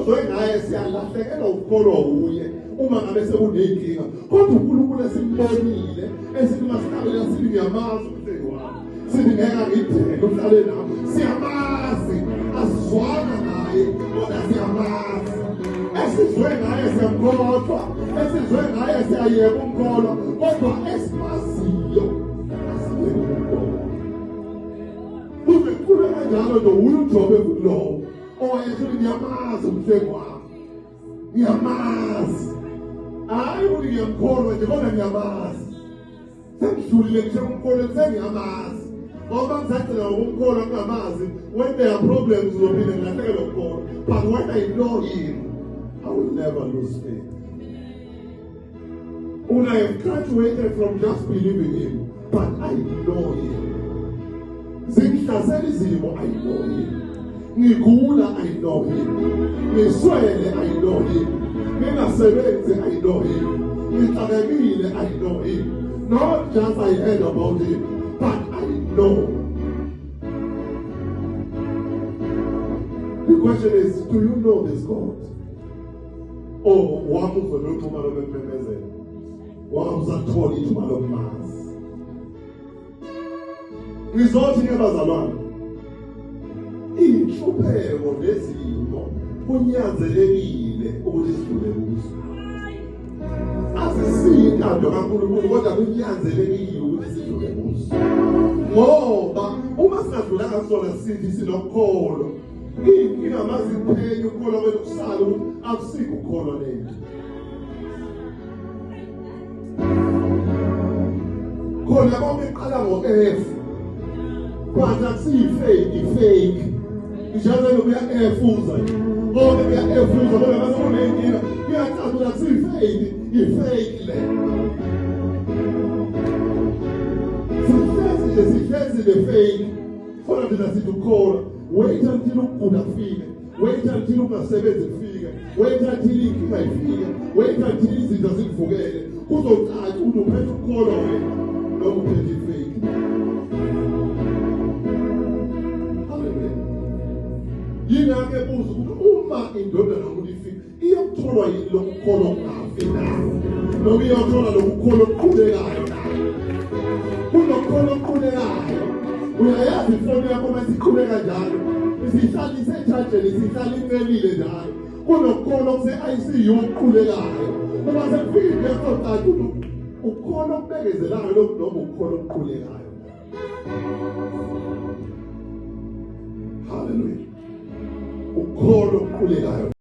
Esizwe ngaye siyalahlekelwa ukukholwa wuye uma ngabe sekuney'nkinga, kodwa uNkulunkulu esimbonile esithi masihlabela sithi ngiyamazi umhlengi wami, sithi ngeke angidele uhlale nami, siyamazi, asizwana naye kodwa siyamazi. Esizwe ngaye siyamkhohlwa, esizwe ngaye siyayeka umkholwa, kodwa esimaziyo asiyeke umkholwa. Kuze kube kanjalo nje uye uJobe futhi lowo owayesho ngiyamazi umhlengi wami, ngiyamazi, hhayi ukuthi ngiyamkholwa nje kodwa ngiyamazi, sengidlulile ngisho kumkholweni, sengiyamazi. Ngoba ngisagcina ngokumkholwa ngingamazi, when there are problems ngizophinde ngilahlekelwe ukukholwa, but when I know him I will never lose faith. When I have graduated from just believing him, but I know him. Zingihlasela izimo, I know him. Ngigula, I know him. Ngiswele, I know him. Ngingasebenzi, I know him. Ngixakekile, I know him. Not just I heard about him, but I know. The question is, do you know this God? Or wamuzwa lo Nxumalo bememezela, wamsathola ithuba lokumazi. Ngizothi ke bazalwane, inhlupheko nezimo kunyanzelekile ukuthi sidlule kuzo. Asisiyo intando kaNkulunkulu, kodwa kunyanzelekile ukuthi sidlule kuzo, ngoba uma singadlulanga kusona sithi sinokukholwa, iy'nkinga maziphenya ukukholwa kwethu kusala ukuthi akusikho ukukholwa lento. Khona konke iqala ngo-F, but akusiyi-fake, i-fake njalo kuya-efuza nje, konke kuya-efuza, kodwa mase kuney'nkinga kuyacaca ukuthi akusiyi-fake, i-fake le. Sihlezi nje, sihlezi ne-fake, kodwa thina sithi ukukholwa. Wait until ukugula kufike, wait until ungasebenzi kufike, wait until inkinga ifike, wait until izinto zikuvukele, kuzocaca ukuthi uphethe ukukholwa wena noma uphethe i-fake. Haleluya. Yingakho ebuza ukuthi uma indodana yomuntu ifika, iyokutholwa yini lokukholwa kungafi na, noma iyothola lokukholwa okuqhubekayo na? Kunokukholwa okuqhubekayo. Uyayazi ifoni yakho uma isiqhubeka njalo, isihlalise echajeni, isihlala incelile njalo. Kunokukholwa okuse-ICU okuqhubekayo. Uma sekufika into yasocaca ukuthi ukukholwa okubekezelayo lokhu noma ukukholwa okuqhubekayo. Haleluya. Ukukholwa okuqhubekayo.